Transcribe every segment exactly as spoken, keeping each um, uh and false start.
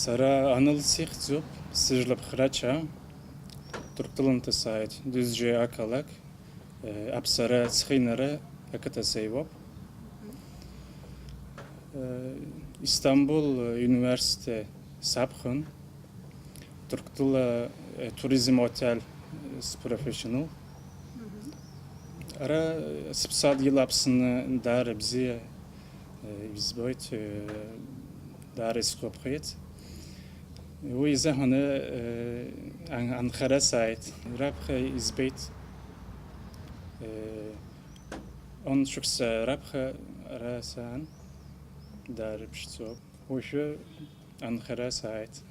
Сара Аныл сихьӡуп, сыжәлап Храча, Ҭырқәтәылантәи сааит, Дузџье ақалақь, э, Аԥсара Цхинара ақыҭа сеиуоуп. Э, Истамбул, э, университет саԥхын, Ҭырқәтәыла, э, туризм отель, э, спрофессионал. Ара, э, сыԥсадгьыл Аԥсны даара бзиа, э, избоит, э, даара исгәаԥхеит. Уи изыҳәаны, э, ан-, анхара сааит. Раԥхьа избеит, э, он шықәса раԥхьа ара саан, даара иԥшӡоуп. Уажәы анхара сааит.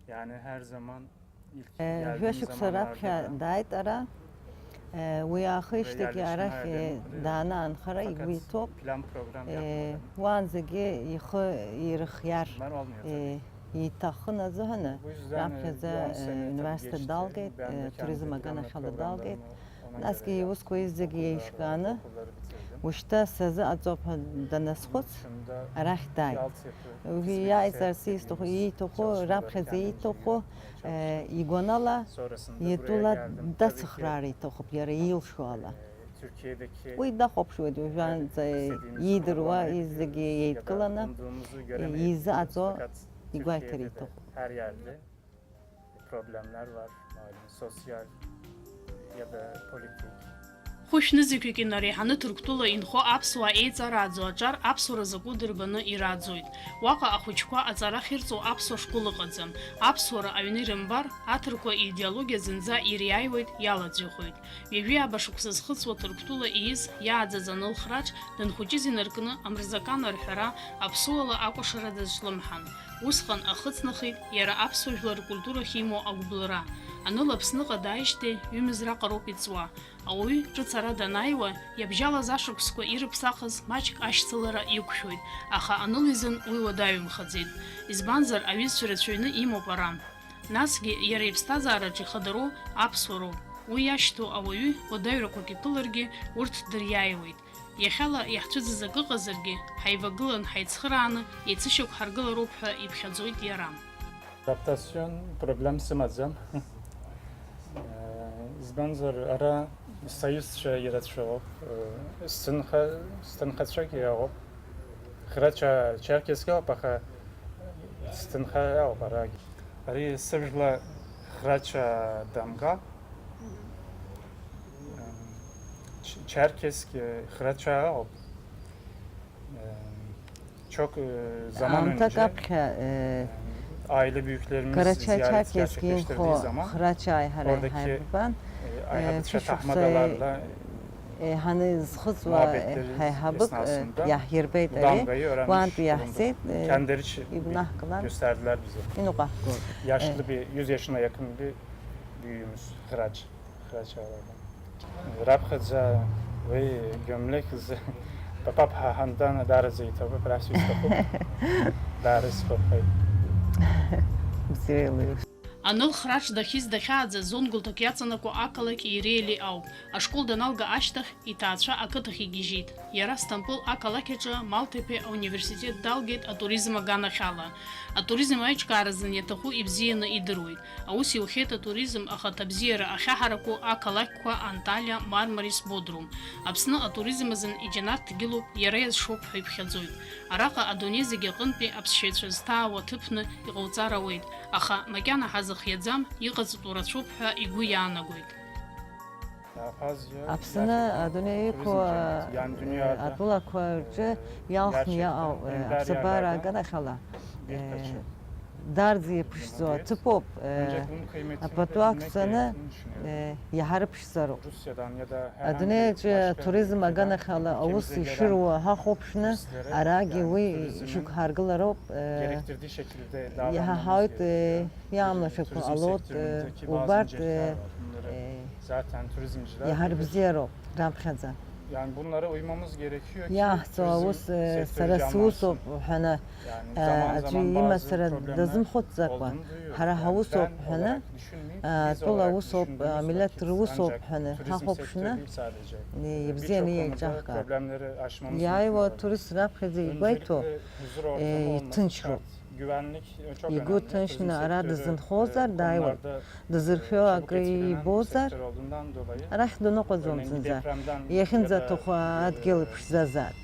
Иааны ҳәа заман Жәа-шықәса раԥхьа дааит ара. Уи аахижьҭеигьы арахь дааны анхара игәы иҭоуп. Уаанӡагьы ихы ирыхиар иҭахын азыҳәаны, раԥхьаӡа университет далгеит, туризм аганахьала далгеит. Насгьы иусқәа изегьы еиҿкааны, ушьҭа сазыҟаҵоуп ҳәа даназхәыц, арахь дааит. Уи иааизарц изҭаху, ииҭаху, раԥхьаӡа ииҭаху, э, игәанала, иатәыла дацхраара иҭахуп, иара илшо ала. Уи дахәаԥшуеит уажәраанӡа иидыруа зегьы еидкыланы, изыҟаҵо игәаҭара иҭахуп. Проблемлер вар, малум, социал я да политик. Хәышә нызқьҩык инареиҳаны Ҭырқәтәыла инхо аԥсуаа еиҵарааӡоу аҿар аԥсуара закәу дырбаны ирааӡоит. Уаҟа ахәыҷқәа аҵара ахьырҵо аԥсуа школ ыҟаӡам. Аԥсуара аҩны ирымбар, аҭырқәа идеологиа зынӡа ириааиуеит, иалаӡҩахоит. Ҩажәи ааба шықәса зхыҵуа Ҭырқәтәыла ииз иааӡаз Аныл Храч дынхәыҷыз инаркны амырзакан арҳәара аԥсуала акәашара дазҿлымҳан. Усҟан ахы ҵнахит иара аԥсуа жәлар ркультурахь имоу агәыбылра. Аныл Аԥсныҟа дааижьҭеи ҩымз раҟароуп иҵуа. Ауаҩы ҿыц ара данааиуа, иабжьалаз ашықәсқәа ирыԥсахыз маҷк ашьцылара иқәшәоит, аха Аныл изын уи уадаҩымхаӡеит. Избанзар, аҩызцәа рацәаҩны имоуп ара. Насгьы иара иԥсҭазаараҿ ихадароу аԥсуароуп. Уи иашьҭоу ауаҩы уадаҩрақәак иԥыларгьы урҭ дыриааиуеит. Иахьала иаҳцәыӡыз акы ыҟазаргьы, ҳаивагылан ҳаицхырааны еицышьақә ҳаргылароуп ҳәа иԥхьаӡоит иара. Адаптацион проблем сымаӡам. Избанзар, ара саҩызцәа ирацәоуп. Сҭынха-, сҭынхацәагьы ыҟоуп. Храча Черкесскиоуп, аха сҭынха ыҟоуп арагь. Ари сыжәла Храча дамга. Ч-, Черкесск, Храча ыҟоуп. Чок, заман аамҭак аԥхьа, аиле büyüklerimiz Карача Черкесск инхо Храча аиҳара иҳаибабан. Шықәса еиҳаны изхыҵуа ҳаиҳабык иаҳирбеит ари, уантәи иаҳцеит, игәнаҳкылан иныҟаҳгоит. Yaşlı bir, yüz yaşına yakın bir büyüğümüz Храч, Храча аиҳабы. Раԥхьаӡа уи гәамлех зы папа ҳа ҳандан даараӡа иҭабуп, ара сҩызцәахуп. Даара сгәаԥхеит. Бзиа илеиуеит. Аныл Храч дахьиз дахьааӡаз Зонгулҭак иаҵанакуа ақалақь Иреили ауп. Ашкол даналга ашьҭахь иҭаацәа ақыҭахь игьежьит. Иара Сҭампыл ақалақь аҿы Малҭеԥе ауниверситет далгеит атуризм аганахьала. Атуризм аиҿкааразын иаҭаху ибзианы идыруеит. Аус иухьеит атуризм ахаҭабзиара ахьаҳараку ақалақьқәа Анталиа, Мармарис, Бодрум. Аԥсны атуризм азын иџьанаҭ дгьылуп, иара иазшоуп ҳәа иԥхьаӡоит. Араҟа адунеи зегьы аҟынтәи аԥсшьаҩцәа зҭаауа аҭыԥны иҟауҵар ауеит, аха макьана ҳазыхиаӡам, иҟаҵатәу рацәоуп ҳәа игәы иаанагоит. Аԥсны адунеи иқәу атәылақәа рҿы иалхны иаҟоу аԥсабара аганахьала, дарӡа иаԥшӡоу аҭыԥоуп, апату ақәҵаны иаҳа рыԥшӡароуп. Адунеи аҿы атуризм аганахьала аус ишыруа ҳахәаԥшны, арагьы уи шьақәҳаргылароуп, иаҳаҳауеит, иаамлашақәа ҟалоит, убарҭ Zaten turizmciler bilir. Иаҳа рыбзиароуп раԥхьаӡа. Yani bunlara uymamız gerekiyor ki turizm sektörü canlansın. Иаҳҳәо аус, сара сусоуп ҳәаны, аӡәы имацара дазымхәыцӡакәа, ҳара ҳаусоуп ҳәаны, атәыла аусоуп, амилаҭ русоуп ҳәаны ҳахәаԥшны, ибзианы еиҿаҳкаап. Иааиуа атурист раԥхьаӡа игәеиҭо, иҭынчроуп. Игәы ҭынчны ара дызынхозар, дааиуеит. Дызыршәо акы ибозар, арахь дныҟәаӡом зынӡа. Иахьынӡаҭаху адгьыл иԥшӡазаап.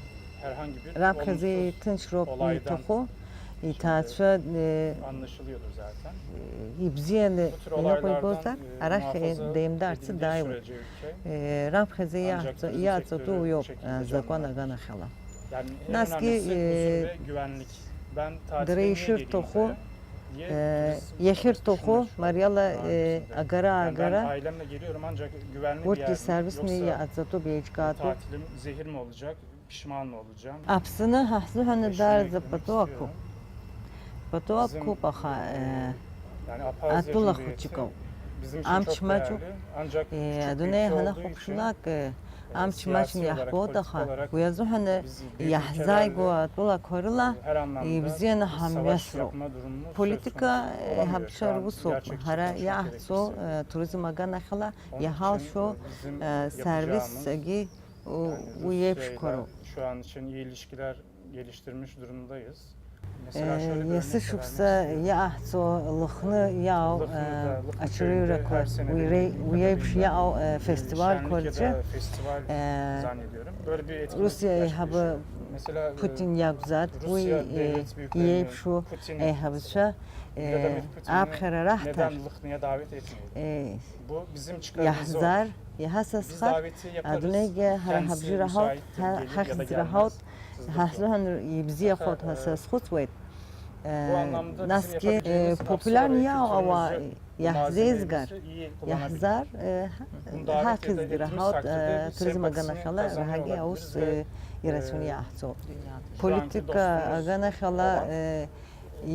Раԥхьаӡа иҭынчроуп иҭаху, иҭаацәа, э, ибзианы иныҟәигозар, арахь деимдаарцы дааиуеит. Э, раԥхьаӡа иааҵо-, иааҵатәу уиоуп, э, азакәан аганахьала. Насгьы, э, дара ишырҭаху, э, иахьырҭаху, мариала, э, агара-аагара, урҭгьы сарвисны иҟаҵатәуп, еиҿкаатәуп. Аԥсны ҳа ҳзыҳәаны даараӡа пату ақәуп. Пату ақәуп, аха, э, атәыла хәыҷык ауп. Амч маҷуп. Э, адунеи ҳанахәаԥшлак, э, амч маҷны иаҳбоит, аха уи азыҳәаны иаҳзааигәоу атәылақәа рыла ибзианы ҳамҩасроуп. Политика, э, еиҳабацәа русоуп. Ҳара иаҳҵо, э, туризм аганахьала иҳалшо, э, сервисгьы уи еиԥшқәа роуп. Şu an için iyi ilişkiler geliştirmiş durumdayız. Mesela şöyle bir örnek vermek istiyorum. Есышықәса иаҳҵо Лыхны иаау, э, аҽырҩрақәа, уи еиԥш иаау, э, фестивальқәа рҿы, э, Русиа еиҳабы Путин иакәзаап, уи, э, иеиԥшу аиҳабацәа, э, аԥхьара раҳҭар, э, иаҳзар, иаҳасасхар, адунеигьы ҳара ҳабжьы раҳауп, ҳа-, ҳахьӡ раҳауп, ҳазыҳәан ибзиахоит ҳәа сазхәыцуеит. Э, насгьы, э, популиарны иаау ауаа иаҳзеизгар, иаҳзар, э, ҳа-, ҳахьӡгьы раҳауп, э, туризм аганахьала раҳагьы аус, э, ирацәаны иаҳҵоуп. Политика аганахьала, э,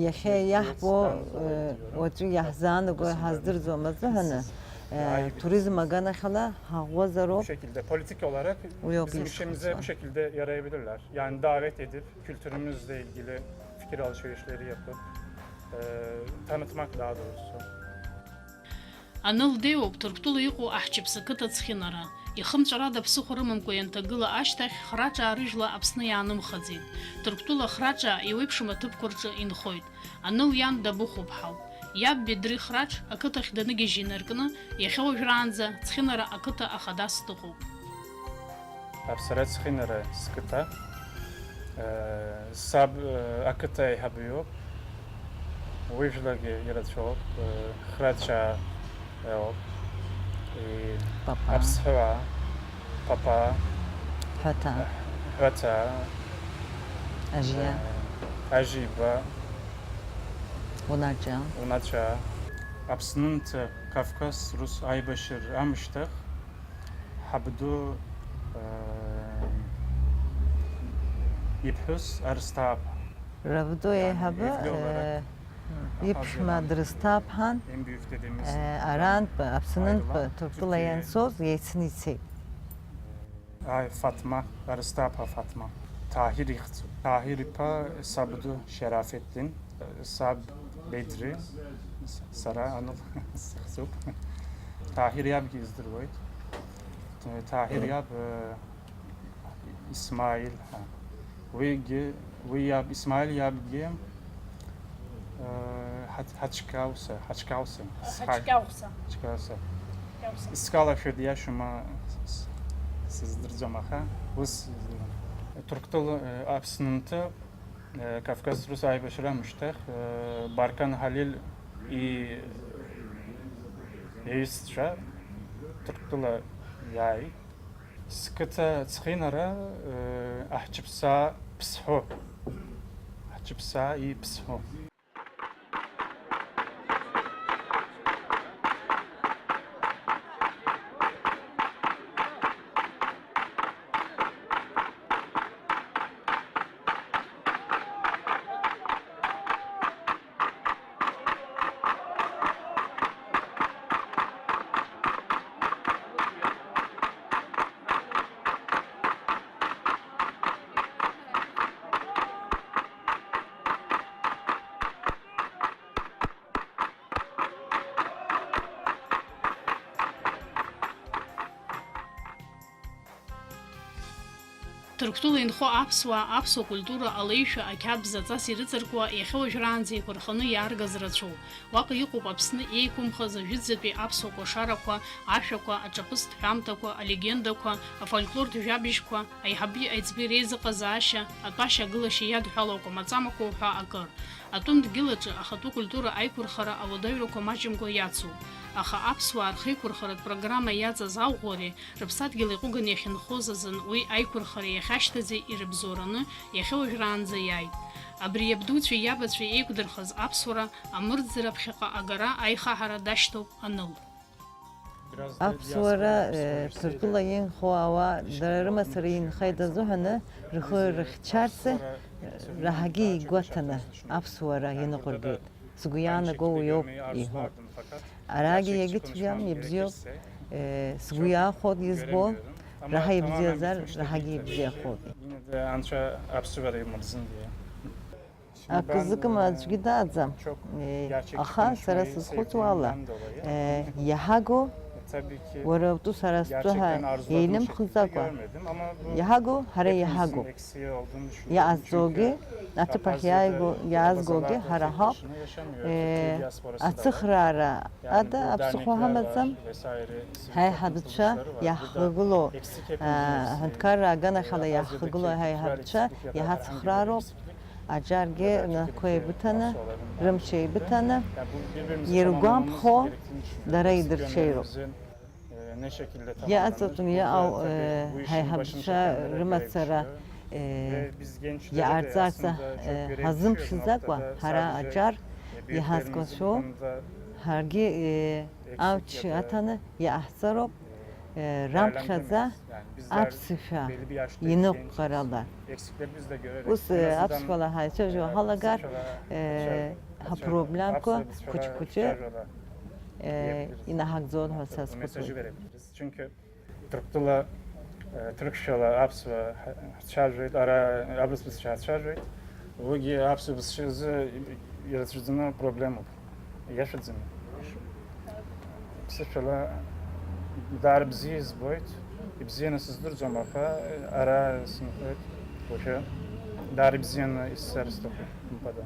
иахьа иаҳбо, э, уаҵәы иаҳзаанаго ҳаздырӡом азыҳәаны, э, туризм аганахьала ҳаӷәӷәазароуп. Уи ауп исхәыцуа. Yani davet edip kültürümüzle ilgili fikir alışverişleri yapıp, e, tanıtmak daha doğrusu. Аныл деиуоуп Ҭырқәтәыла иҟоу аҳчыԥс ақыҭа Цхинара. Ихымҵәарада ԥсыхәа рымамкәа ианҭагыла ашьҭахь, Храҿаа рыжәла Аԥсны иаанымхаӡеит. Ҭырқәтәыла Храҿаа иуеиԥшым аҭыԥқәа рҿы инхоит. Аныл иан Дабыхәыԥҳауп. Иаб Бедри Храҿ ақыҭахь даныгьежь инаркны, иахьа уажәраанӡа Цхинара ақыҭа ахадас дыҟоуп. Аԥсра Цхинара сқыҭа. Э, саб, э, ақыҭа аиҳабы иоуп. Уи жәлагьы ирацәоуп. Э, Храҿаа иоуп. И Папа. Аԥсҳәаа, Папа. Ҳәаҭа. Ҳәаҭа. Ажьиа. Э, Ажьиба. Унаҿа. Унаҿа. Аԥснынҭа Кавказ рус аибашьра амышьҭахь, ҳабду, э, иԥҳәыс Арсҭаа-ԥҳа. Рабду еиҳабы, э, иԥшәма Дрысҭаа-ԥҳан, э, арантә, Аԥснынтәи Ҭырқәтәыла ианцоз еицны ицеит. Аи, Фатма, Арсҭаа-ԥҳа Фатма. Таҳир ихьӡуп. Таҳир иԥа сабду Шьарафеттин, саб Бедри, с-, сара Аныл сыхьӡуп. Таҳир иабгьы издыруеит. Таҳир иаб, э, Исмаил ҳәа. Уигьы, уи иаб, Исмаил иабгьы, э, Ҳач-, Ҳачкауса, Ҳачкауса. Ҳачкауса. Ҳачкауса. Ҳачкауса. Искалашәа диашоума, с-, сыздырӡом, аха ус сыздырӡом. Ҭырқәтәыла, э, Аԥснынтәи, э, Кавказ рус аибашьра амышьҭахь, э, Баркан Ҳалил и-, иҩызцәа Ҭырқәтәыла иааит. Сқыҭа Цхинара, э, аҳчыԥсаа Ԥсҳәы. Аҳчыԥсаа и Ԥсҳәы. Ҭырқәтәыла инхо аԥсуаа аԥсуа культура алеишәа ақьабз аҵас ирыҵаркуа иахьа уажәраанӡа еиқәырханы иааргаз рацәоуп. Уаҟа иҟоуп Аԥсны еиқәымхаз ажәытәӡатәи аԥсуа кәашарақәа, ашәақәа, аҿаԥыцтә ҳәамҭақәа, алегендақәа, афольклортә жәабжьқәа, аиҳаби аиҵби реизыҟазаашьа, атәашьа-агылашьа иадҳәалоу акәамаҵамақәа уҳәа акыр. Атәым дгьылаҿы ахатәы культура аиқәырхара ауадаҩрақәа маҷымкәа иацуп. Аха аԥсуаа рхеиқәырхаратә программа иаҵаз аӷәӷәареи рыԥсадгьыл иҟәыганы иахьынхоз азын уи аиқәырхара иахьашьҭаӡеи ирыбзоураны иахьа уажәраанӡа иааит. Абри иабдуцәеи иабацәеи еиқәдырхаз аԥсуара амырӡра ԥхьаҟа агара аихаҳара дашьҭоуп Аныл. Аԥсуара, э, Ҭырқәтәыла инхо ауаа дара рымацара инхеит азыҳәаны рхы рыхьчарц, э, раҳагьы игәаҭаны аԥсуара ианыҟәыргеит. Сгәы иаанаго уиоуп иҳәоит. Арагьы иагьыцәгьам, ибзиоуп, э, сгәы иаахәоит избо, раҳа ибзиазар, раҳагьы ибзиахоит. Yine de Anca Apsıver'i Mırzın diye. Акы зыкым аӡәгьы дааӡам. Э, аха сара сызхәыцуа ала, э, иаҳагу уара утәы сара стәы ҳәа еилымхӡакәа, иаҳагу ҳара иаҳагу. Иҟазҵогьы, аҭыԥ ахь иааиго, иаазгогьы ҳара ҳауп. Э, ацхраара ада аԥсыхәа ҳамаӡам. Ҳаиҳабацәа иаҳхагылоу, э, аҳәынҭқарра аганахьала иаҳхагылоу ҳаиҳабацәа иҳацхраароуп. Аҿаргьы рнапқәа еибыҭаны, рымч еибыҭаны, иргәамԥхо дара идырҽеироуп. Иаҵатәны иҟоу, э, ҳаиҳабацәа рымацара, э, иҟарҵарц, э, ҳазымԥшӡакәа, ҳара аҿар иҳазкуашоу, ҳаргьы, э, амч аҭаны иҟаҳҵароуп, э, раԥхьаӡа аԥсышәа иныҟәгарала. Ус, э, аԥсшәала ҳаицәажәо ҳалагар, э, ҳапроблемқәа хәыҷ-хәыҷы, э, инаҳагӡон ҳәа сазхәыцуеит. Çünkü Ҭырқәтәыла, э, ҭырқәшәала аԥсуа ҳ-, ҳцәажәоит, ара абызшәа ҳцәажәоит. Уигьы аԥсуа бызшәазы ирацәаӡаны проблемоуп. Иашаӡам. Ԥсышәала даара бзиа избоит, ибзианы сыздырӡом, аха ара сынхоит, уажәы даара ибзианы исзар сҭахуп, мпада.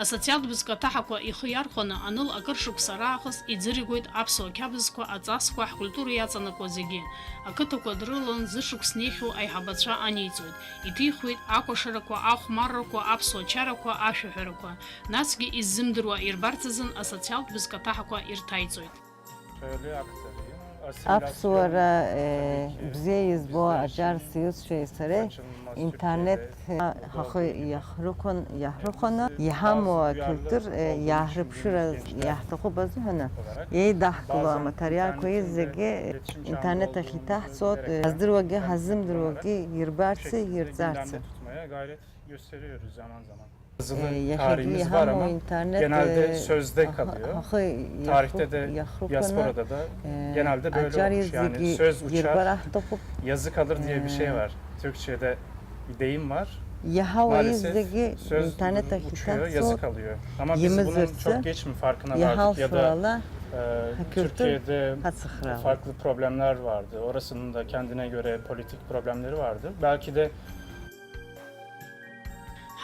Асоциалтә бызкаҭаҳақәа ихы иархәаны Аныл акыр шықәса раахыс иӡыригоит аԥсуа қьабзқәа, аҵасқәа, ҳкультура иаҵанакуа зегьы. Ақыҭақәа дрылалан зышықәс неихьоу аиҳабацәа аниҵоит, иҭихуеит акәашарақәа, ахәмаррақәа, аԥсуа чарақәа, ашәаҳәарақәа. Насгьы иззымдыруа ирбарц азын асоциалтә бызкаҭаҳақәа ирҭаиҵоит. Аԥсуара, э, бзиа избо аҿар сиҩызцәеи сареи интернет, э, ҳахы иаҳрықәын, иаҳрыхәаны, иҳамоу акультур, э, иаҳрыԥшыр аз-, иаҳҭахуп азыҳәаны, еидаҳкыло аматериалқәа зегьы интернет ахь иҭаҳҵоит, э, ҳаздыруагьы ҳаззымдыруагьы ирбарцы, ирҵарцы. Gösteriyoruz zaman zaman. Yazılı tarihimiz var ama genelde sözde kalıyor. Tarihte de, diasporada da genelde böyle olmuş. Yani söz uçar, yazı kalır diye bir şey var. Türkçe'de bir deyim var. Maalesef söz uçuyor, yazı kalıyor. Ama biz bunun çok geç mi farkına vardık ya da e, Türkiye'de farklı problemler vardı. Orasının da kendine göre politik problemleri vardı. Belki de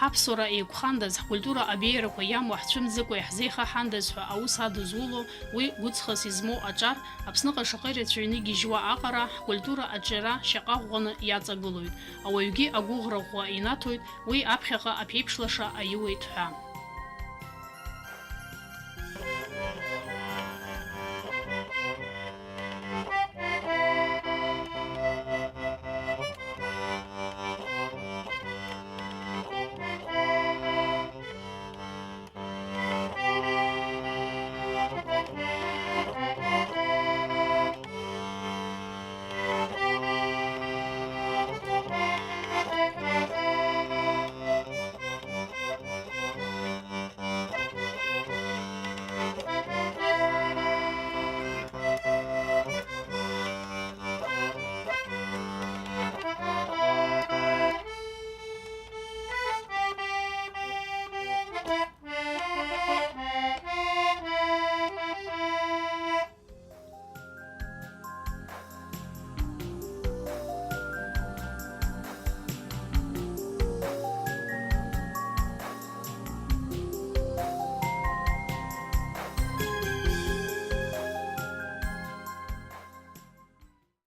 Ҳаԥсуара еиқәхандаз, ҳкультура абеиарақәа иамоу ҳцәымӡыкәа иаҳзеихаҳандаз ҳәа аус адызуло, уи гәыҵхас измоу аҿар, Аԥсныҟа шаҟа ирацәаҩны игьежьуа аҟара, ҳкультура аҿиара шьаҟа ӷәӷәаны иаҵагылоит, ауаҩгьы агәыӷра ӷәӷәа инаҭоит, уи аԥхьаҟа аԥеиԥш лаша аиуеит ҳәа.